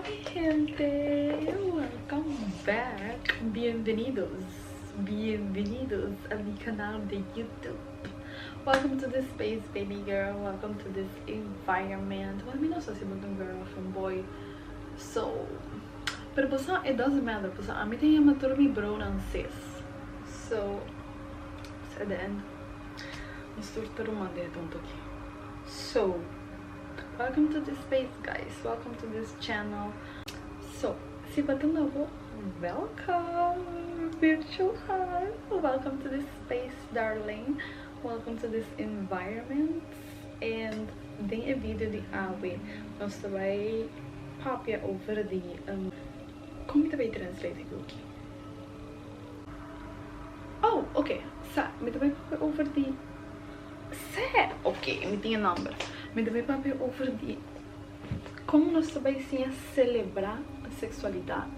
Hola, mi gente, welcome back, bienvenidos, bienvenidos a mi canal di YouTube. Welcome to this space, baby girl, welcome to this environment. Well, mi no sa si bo ta un girl of un boy, so, pero bo sa, it doesn't matter, bo sa, ami ta yama tur mi bronan sis, so, at the end, nos tur ta ruman den e tonto aki. So, welcome to this space, guys, welcome to this channel. So, si bo ta nobo, welcome, virtual hug, welcome to this space, darling, welcome to this environment. And den e video di awe, nos ta bay papia over di con mi ta bay translate aki? Oh, ok, sa, mi ta bay papia over di se, ok, mi tin e number. Mi ta bay papia over di con nos ta bay siña celebra sexualidad.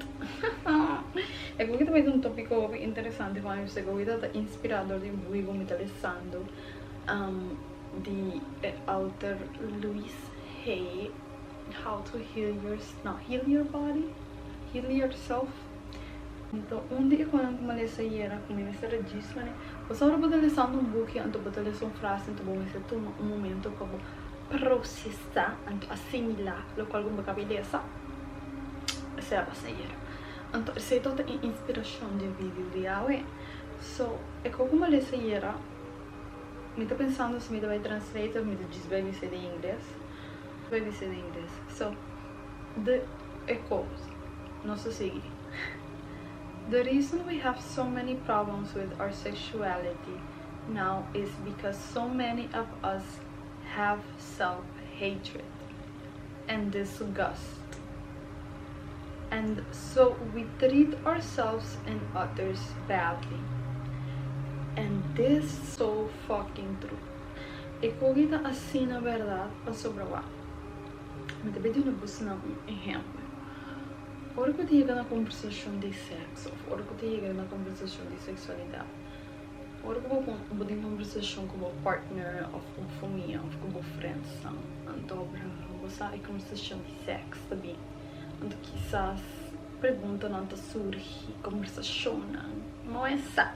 E cu ta bay un topico interesante pa mi, pasobra cu ta inspira door di un buki cu mi ta lesando di author Louise Hay, How to Heal Your, no, Heal Your Body, Heal Yourself. Anto, un dia cu mi a lesa ayera, cu mi mester registra, ne? Bo ora bo ta lesando un buki, anto bo ta lesa un frase, anto bo mester tuma un momento pa bo procesa, anto asimila loke cu bo a caba di lesa. Esey a pasa ayera. Anto, esey ta e inspiracion di video di awe. So, e cu mi a lesa ayera, mi ta pensando si mi ta bay translate of mi ta just bay bisa den Ingles. Bay bisa den Ingles. So, the e quote, nos ta sigui. "The reason we have so many problems with our sexuality now is because so many of us have self-hatred and disgust. And so we treat ourselves and others badly." And this so fucking true. E cos ta asina, na berdad, pasobra wak. Mi ta bay duna un ehempel. Ora cu yega na combersacion di sexo, of ora cu yega na combersacion di sexualidad, ora cu bo tin combersacion cu bo partner, of cu famia, of cu bo friends, anto bo sa, e combersacion di sexo tambe. Anto kisas preguntanan ta surgi, combersacionnan, no e sa.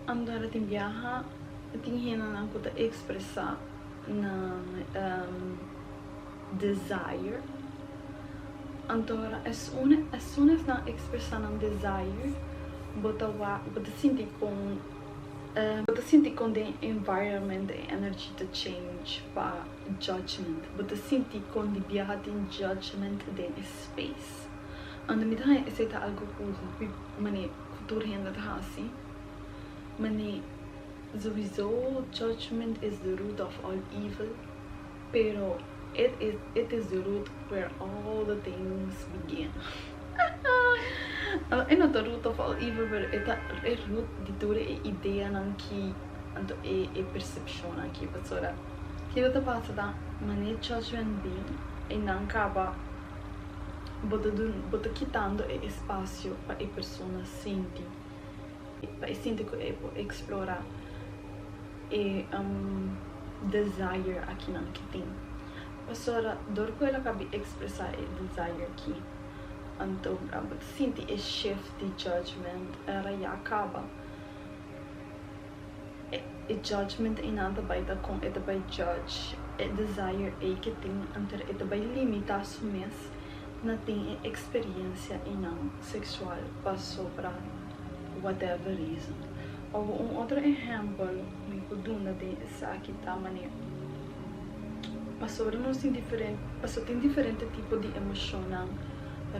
Anto tin biaha, tin hendenan cu ta expresa nan desire. Anto, as soon as nan expresa nan desire, bo ta sinti con the environment, the energy ta change pa judgment. Bo ta sinti con di biaha tin judgment den space. Anto mi ta esey ta algo cu hopi mane cu tur hende ta hasi. Mane sowieso judgment is the root of all evil, pero it is the root where all the things begin. E no the root of all evil, pero e ta e root di tur e ideanan cu anto e percepcion aki, pasobra kico ta pasa ta mane judgment bin y nan caba bo ta kitando e espacio pa e persona sinti, pa e sinti cu e por explora e desire akinan cu tin. Pasobra dor cu el a caba expresa e desire aki, anto bo ta sinti e shift di judgment era ya caba. E judgment einan ta bay ta con e ta bay judge e desire ei cu tin, anto e ta bay limita su mes na tin e experiencia einan sexual pasobra whatever reason. Of un otro ehempel mi por duna den esaki ta manera pasobra nos tin diferente, pasobra tin diferente tipo di emocionnan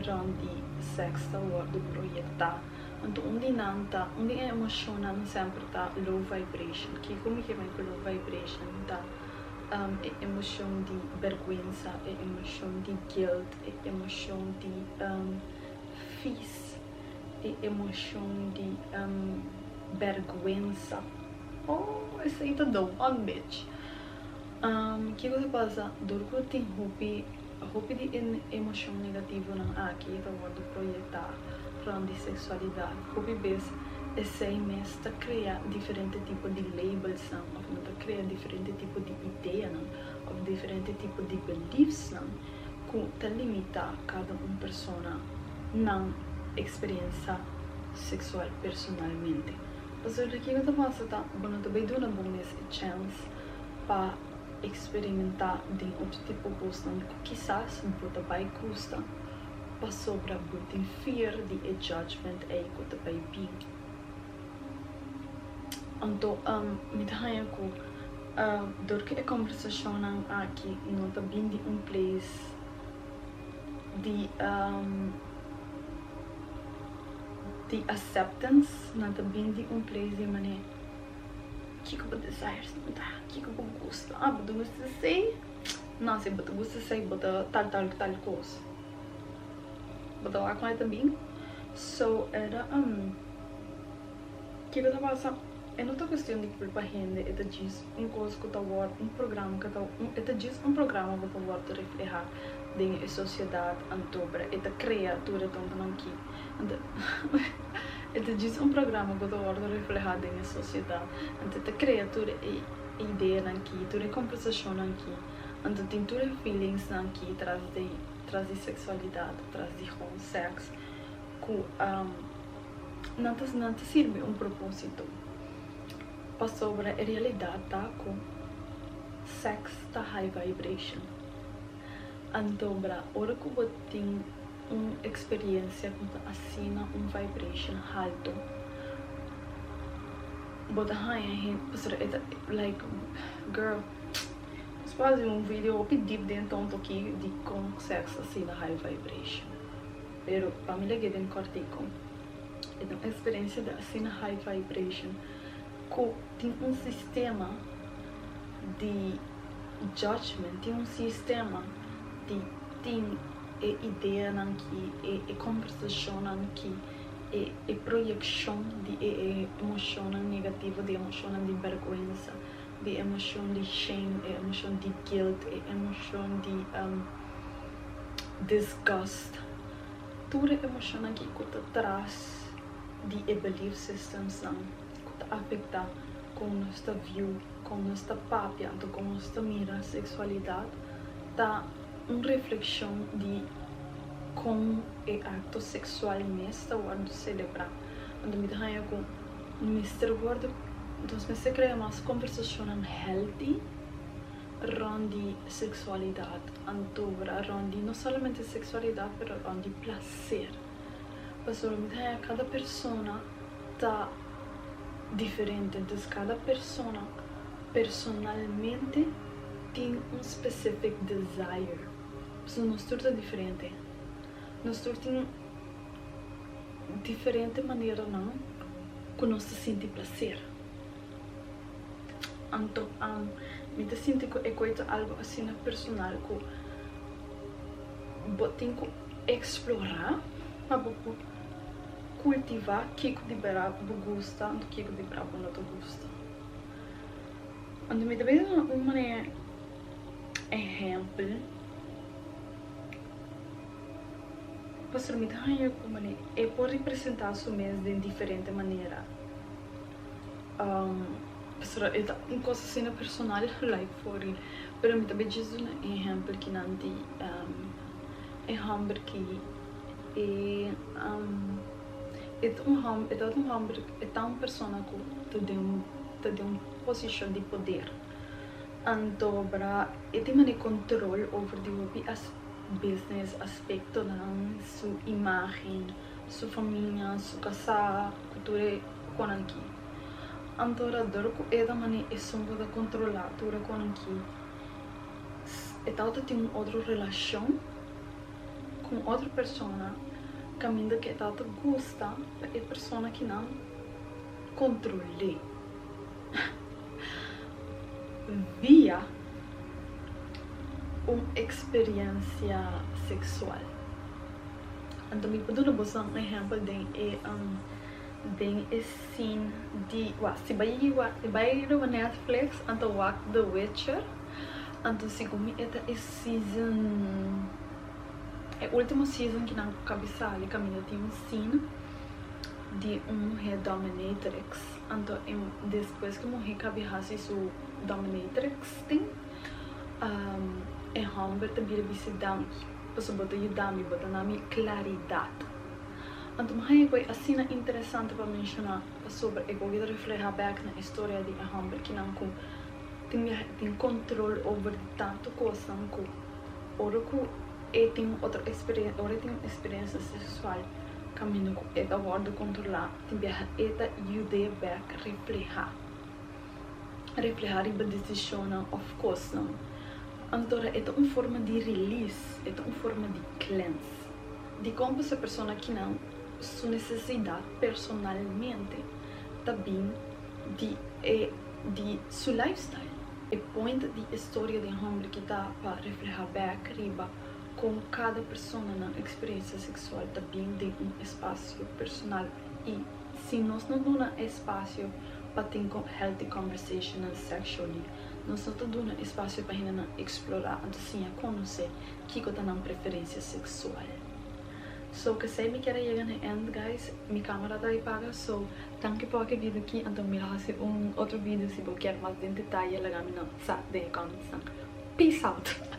rond di sex ta wordo proyecta. Anto un di nan ta, un di e emocionnan semper ta low vibration. Kico mi kier cu low vibration? Ta e emocion di berguensa, e emocion di guilt, e emocion di vies, e emocion di berguensa. Oh, esey ta the one, bitch. Kico ta pasa? Dor cu tin hopi hopi di emocion negativonan aki ta wordo proyecta rond di sexualidad. Hopi bes esey mes ta crea diferente tipo di labels nan, of nan ta crea diferente tipo di ideanan, of diferente tipo di beliefs nan. ku ta limitá kada un persona nan eksperensia seksual personalmente. Pasobra kiko ta pasa ta bo no ta bai duna bo mes e chèns pa eksperimentá den otro tipo kosnan ku kisas bo ta bai gusta pasobra bo tin fear di e judgment ei ku ta bai bin. Anto mi ta haña ku dor ku e kombersashonnan aki no ta bin di un place di di acceptance, nan ta bin di un place di manera kiko bo desires nan ta, kiko bo gusta, ah bo ta gusta esei? No, si bo ta gusta esei bo ta tal tal tal kos. Bo ta wak kon e ta bin. So era kiko ta pasa e no ta cuestion di culpa hende e ta djis un cos cu ta word un programa cu ta e ta djis un programa cu ta word refleha den e sociedad antobra e ta crea tur e tontonan ki anto e ta djis un programa cu ta word refleha den e sociedad anto e ta crea tur e ideanan ki tur e conversacionnan ki anto tin tur e feelingsnan ki tras di tras di sexualidad tras di gewoon sex ku nan ta nan ta sirbi un propósito pasobra e realidat ta ku sex ta high vibration antobra ora ku bo tin un eksperensia ku ta asina un vibration halto bo ta haña hende pasobra e ta like girl nos por hasi un video hopi deep den tonto aki dikon sex asina high vibration. Pero pa mi lag'é den kòrtiku. E ta un eksperensia di asina high vibration ku tin un sistema di judgment, tin un sistema di tin e ideanan ki, e kombersashonnan ki, e proyekshon di e emoshonnan negativo, di emoshonnan di bèrgwensa, di emoshon di shame, e emoshon di guilt, e emoshon di disgust, tur e emoshonnan ki ku ta tras di e belief systemsnan ku ta afektá kon nos ta view, kon nos ta papia anto kon nos ta mira seksualidat ta un reflekshon di kon e akto seksual mes ta wòrdu selebrá. Anto mi ta haña ku mester wòrdu, nos mester krea mas kombersashonnan healthy rònt di seksualidat, anto rònt di no solamente seksualidat pero rònt di plaser. Pasobra mi ta haña kada persona ta diferente, entonces kada persona personalmente tin un specific desire, pasobra nos tur ta diferente, nos tur tin diferente maneranan ku nos ta sinti plaser. Anto mi ta sinti ku e koi ta algu asina personal ku bo tin ku eksplorá pa bo por kultivá kiko di bèrdat bo gusta anto kiko di bèrdat bo no ta gusta. Anto mi ta bisa un manera ehèmpel pasobra mi ta haña ku manera e por representá su mes den diferente manera. Pasobra e ta un kos asina personal like for real pero mi ta bay djis duna un ehempel kinan di e homber ki e e ta un homber e ta un homber e ta un persona ku ta den ta den un posishon di poder anto bra e tin mane control over di hopi business aspectonan su imagen su famia su kasá ku tur e konan ki. Anto ora dor ku e ta mane esun ku ta kontrolá tur e konan ki, e tabata tin un otro relashon ku un otro persona kaminda ku e tabata gusta pa e persona kinan kontrol'é via un eksperiensia seksual. Anto mi por duna boso un ehèmpel den e Den e scene di wak si bai wak si bai riba Netflix anto wak The Witcher anto segun mi e ta e season e ultimo season ki nan kabi sali kaminda tin un scene di un muhe dominatrix anto e despues ku e muhe kabi hasi su dominatrix thing e homber ta bira bisa danki. Pasobra bo ta yuda mi, bo ta duna mi klaridat. Anto mi haña ku e asina interesante pa menshoná, pasobra e por reflehá bèk na historia di e hòmber kinan ku tin kontrol over di tantu kosnan ku ora ku e tin otro eksperensia, ora e tin un eksperensia seksual kaminda ku e ta wòrdu kontrolá, tin biaha e ta yud'é bèk reflehá, reflehá riba desishonnan òf kosnan. Anto e ta un forma di release, e ta un forma di cleanse. Dikon ku e persona kinan su nesesidat personalmente ta bin di su lifestyle. E point di historia di hòmber ku ta pa reflehá bèk riba kon kada persona nan eksperensia seksual ta bin den un espasio personal i si nos no duna espasio pa tin healthy conversation sexually, nos no ta duna espasio pa nan eksplorá, anto siña konosé kiko ta nan preferensia seksual. So ku esei mi ke yega na end, guys. Mi kamera ta paga, so danki pa e video aki. Anto mi hasi un otro video si bo ke mas den detaye, laga mi sa den comments. Peace out.